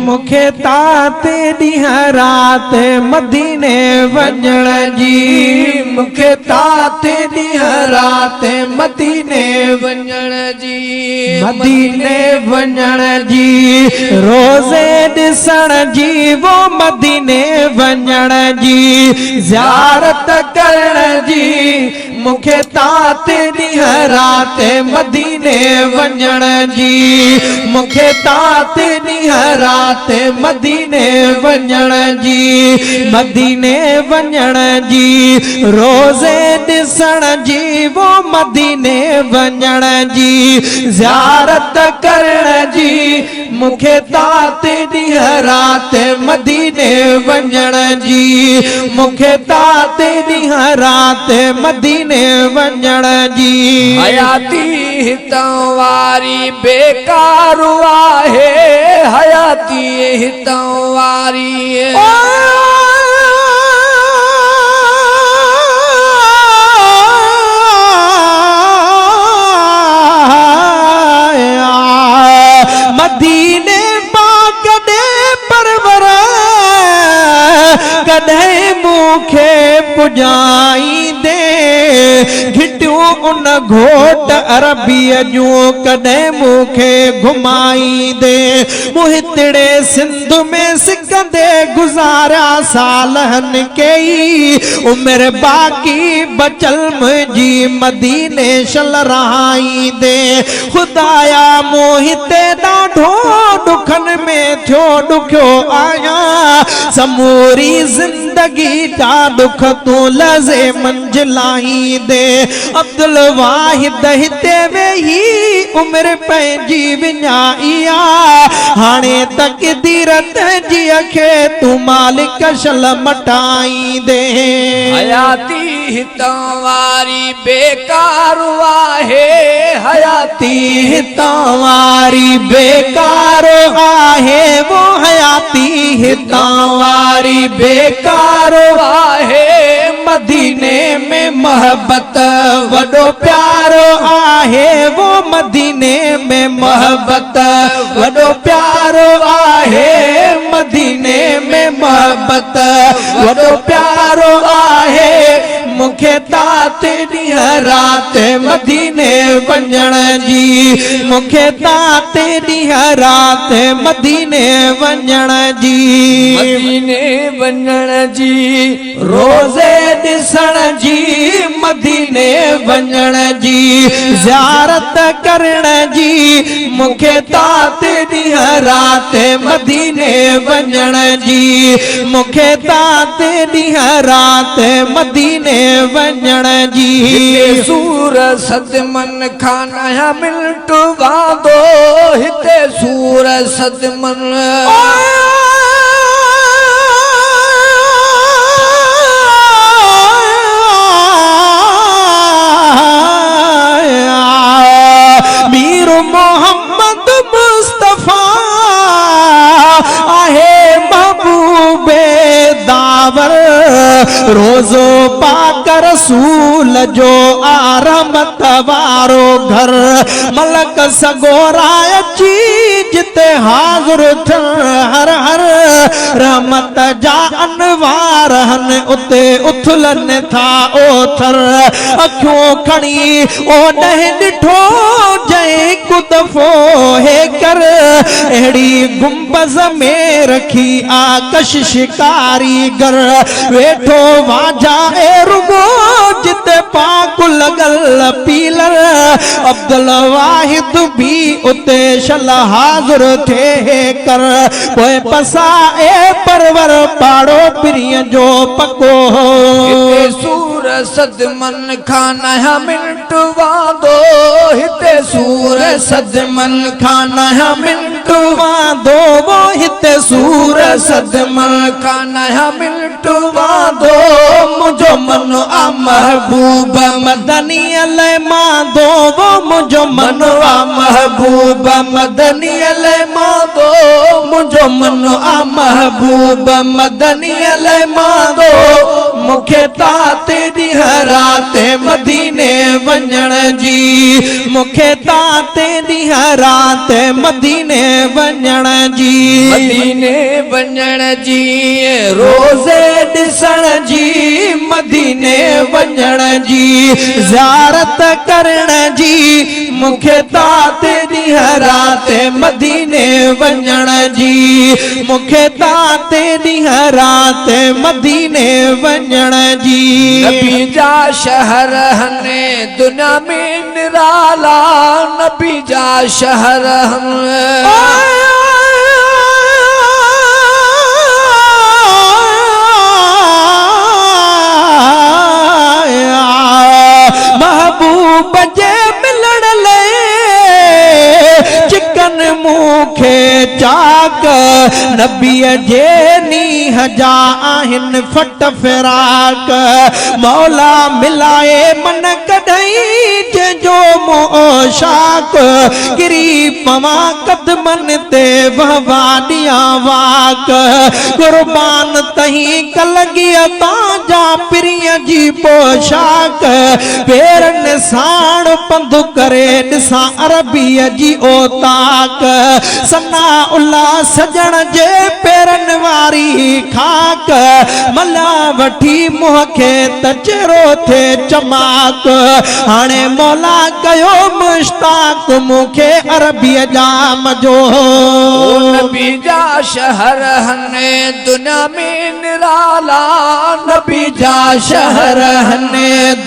मूंखे तात ॾींहुं राति मदीने वञण जी। मूंखे तात ॾींहुं राति मदीने वञण जी। मदीने वञण जी, रोज़े ॾिसण जी, वो मदीने वञण जी, ज़ियारत करण जी। मूंखे तात ॾींहुं राति मदीने वञण जी। मूंखे तात ॾींहुं राति मदीने वञण जी। मदीने वञण जी, रोज़े ॾिसण जी, वो मदीने वञण जी, ज़ियारत करण जी। मूंखे तात ॾींहुं राति मदीने वञण जी। मूंखे तात ॾींहुं राति मदीने वञण जी। हयाती हितां वारी बेकार आहे, हयाती हितां वारी। मदीने पाक ॾे परवर, कॾहिं मूंखे पुॼाईंदे। घिटियूं उन घोट अरबीअ जूं, कॾहिं मूंखे घुमाईंदे। मूं हितिड़े सिंध में सिकंदे गुज़ारिया साल केई, उमिरि बाक़ी बचल मुंहिंजी मदीने शल रहाईंदे। ख़ुदाया मूं हिते ॾाढो ॾुखनि में थियो ॾुखियो आहियां, समूरी ज़िंदगी जा ॾुख तूं लज़े मंझ लाहींदे। अब्दुल वाहिद हिते वेही उमिरि पंहिंजी विञाई आहे, हाणे तक़दीर तुंहिंजी खे तूं मालिक शल मटाईंदे। हयाती हितां वारी बेकार आहे, हयाती हितां वारी बेकार आहे, वो हयाती हितां वारी बेकार आहे। मदीने में मोहब्बत वॾो प्यारो आहे, वो मदीने में मोहब्बत वॾो प्यारो आहे। मदीने में मोहब्बत वॾो प्यारो आहे। मूंखे तात ॾींहुं राति मदीने वञण जी। मूंखे तात ॾींहुं राति मदीने वञण जी। मदीने वञण जी, रोज़े ॾिसण जी, मदीने वञण जी, ज़ियारत करण जी। मूंखे तात ॾींहुं राति मदीने वञण जी। मूंखे तात ॾींहुं राति मदीने वञण जी। हिते सूर सदमन खां नाहियां मिंट वांदो, हिते सूर सदमन। मीर मोहम्मद मुस्तफ़ा आहे महबूबे the power, रोज़ो पाक रसूल जो आरमत वारो घर। मलक सगोरा अची जिते हाज़िर थियण हर हर, रहमत जा अनवार हन उते उथलनि था ओथर। अखियूं खणी ओॾे ॾिठो जंहिं हिकु दफ़ो हे कर, अहिड़ी गुंबज़ में रखी आ कशिश कारीगर। वेठो वांझाए रुगो जिते पाक लॻल पीलर, अब्दुल वाहिद बि उते शल हाज़िर थिए कर। पोइ पसाए परवर पाड़ो पीरीअ जो पको। हिते सूर सदमन खां नाहियां मिंट वांदो, हिते सूर सदमन खां नाहियां मिंट वांदो, वो हिते सूर सदमन खां नाहियां मिंट वांदो। मुंहिंजो मन आ महबूब मदनी अल मांदो, वो मुंहिंजो मन आ महबूब मदनी अल मांदो। मुंहिंजो मन आ महबूब मदनी अल मांदो। मूंखे तात ॾींहुं राति مديني وڃڻ جي، مون کي تات ڏينهن رات مديني وڃڻ جي. مديني وڃڻ جي، روزي ڏسڻ جي، مديني وڃڻ جي، زيارت ڪرڻ جي، مون کي تات ڏينهن رات مديني وڃڻ جي، مون کي تات ڏينهن رات مديني وڃڻ جي. نبي جا شهر هن دنيا ۾ نرالا، نبي جا شهر هن. محبوب جي ملڻ لاءِ چڪن مون کي چاڪ، نبيءَ جي نينهن جا آهن ڦٽ فراڪ. مولا ملائي من ڪڏهن جنهن جو موشاڪ، ڪري پوان قدمن تي وهوا ڏيان واڪ. قربان تهين ڪلگيءَ تان جا پرينءَ جي پوشاڪ، پيرن ساڻ پنڌ ڪري ڏسان عربيءَ جي اوطاق. سنا الا سڄڻ جي پيرن واري خاڪ، ملا وٺي منهن کي ته چهرو ٿئي چماڪ. هاڻي مولا ڪيو مشتاق مون کي عربيءَ جام جو. نبي جا شهر هن دنيا ۾ نرالا، نبي جا شهر هن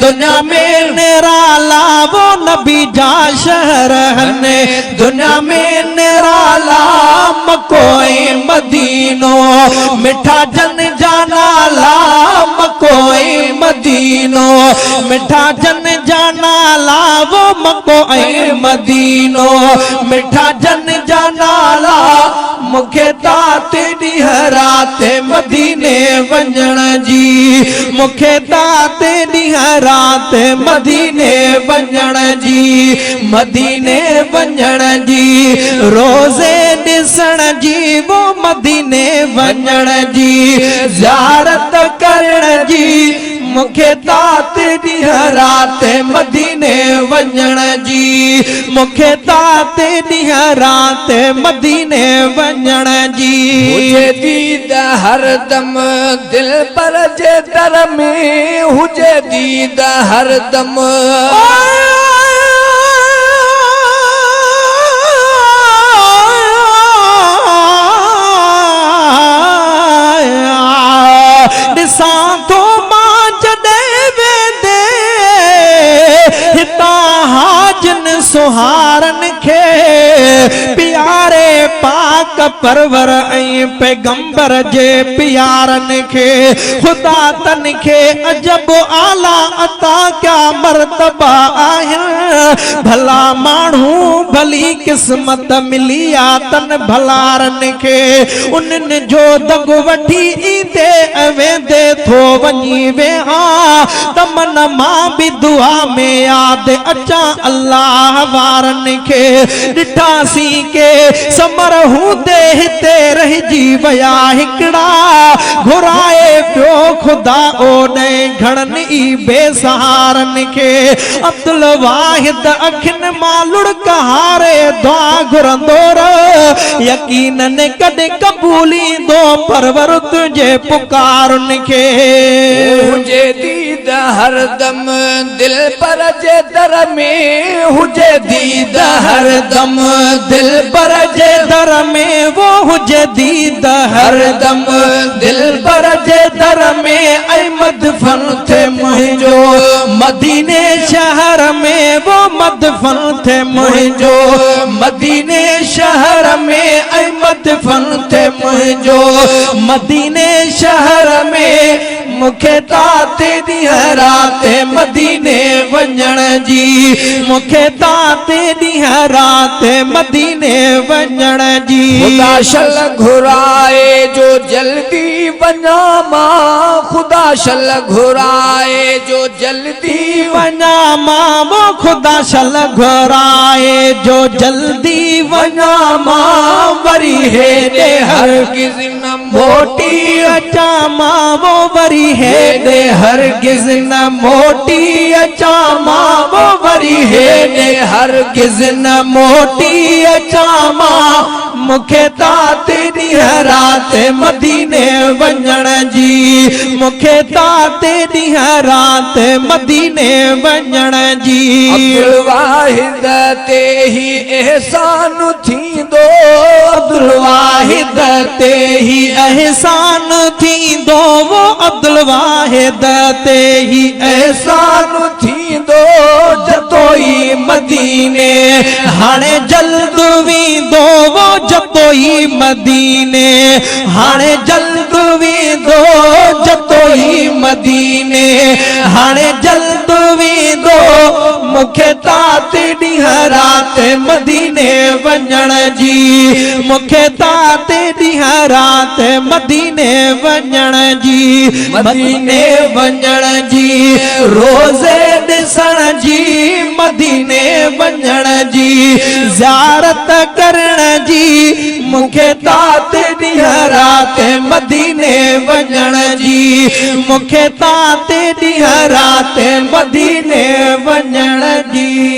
دنيا ۾ نرالا، وو نبي جا شهر هن دنيا ۾ نرالا. مڪو ۽ مدينو مٺا جن جا نالا، مڪو ۽ مدينو مٺا جن جا نالا، وو مڪو ۽ مدينو مٺا جن جا نالا. مون کي تات ڏينهن رات مديني وڃڻ جي، مون کي تات ڏينهن رات مديني وڃڻ جي، مديني وڃڻ جي، روزي ڏسڻ جي، وو مديني وڃڻ جي، زيارت ڪرڻ جي، مون کي تات ڏينهن رات مديني وڃڻ جي، مون کي تات ڏينهن رات مديني وڃڻ جي. هجي ديد هردم دلبر جي در ۾، هجي ديد هردم. ڏسان ٿو مان جڏهن ويندي هتان حاجن سهارن کي، پياري پاڪ پرور ۽ پيغمبر جي پيارن کي. خدا تن کي عجب اعليٰ عطا ڪيا مرتبا آهن، ڀلا ماڻهو ڀلي قسمت ملي آ تن ڀلارن کي. انهن جو دڳ وٺي ايندي ۽ ويندي ٿو وڃي ويهان، ته من مان به دعا ۾ ياد اچان الله وارن کي. ڏٺاسين ڪي ثمر هوندي هتي رهجي ويا هڪڙا، گهرائي پيو خدا اوڏي گهڻن ئي بيسهارن کي. عبدل واحد اکين مان لڙڪ هاري دعا گهرندو رهه، يقينن ڪڏهن قبوليندو پرور تنهنجي پڪارن کي. هجي ديد هردم دلبر جي در ۾، هجي ديد هردم دلبر جي در ۾، وو هجي ديد هردم دلبر جي در ۾. ۽ مدفن ٿئي منهنجو مديني شهر ۾، وو مدفن ٿئي منهنجو مديني شهر ۾. ۽ مدفن ٿئي منهنجو مديني شهر ۾. مون کي تات ڏينهن رات مديني وڃڻ جي، مون کي تات ڏينهن رات مديني وڃڻ جي. خدا شل گهرائي جو جلدي وڃان مان، خدا شل گهرائي جو جلدي وڃان مان، وو خدا شل گهرائي جو جلدي وڃان مان. وري هيڏي هرگز نه موٽي اچان مان وو وري هيڏي هرگز نه موٽي اچان مان وو وري هيڏي هرگز نه موٽي اچان مان، مون کي تات ڏينهن رات مديني وڃڻ جي، مون کي تات ڏينهن رات مديني وڃڻ جي. عبدل واحد تي ئي احسان ٿيندو، عبدل واحد تي ئي احسان ٿيندو، عبدل واحد تي ئي احسان ٿيندو. جتوئي مديني هاڻي جلد ويندو، جتوئي مديني هاڻي جلد ويندو، جتوئي مديني هاڻي جلد ويندو. مون کي تات ڏينهن رات مديني وڃڻ جي، مون کي تات ڏينهن رات مديني وڃڻ جي، مديني وڃڻ جي، روزي ڏسڻ جي، مديني وڃڻ جي، زيارت ڪرڻ جي. مون کي تات ڏينهن رات مديني وڃڻ جي، مون کي تات ڏينهن رات مديني وڃڻ جي.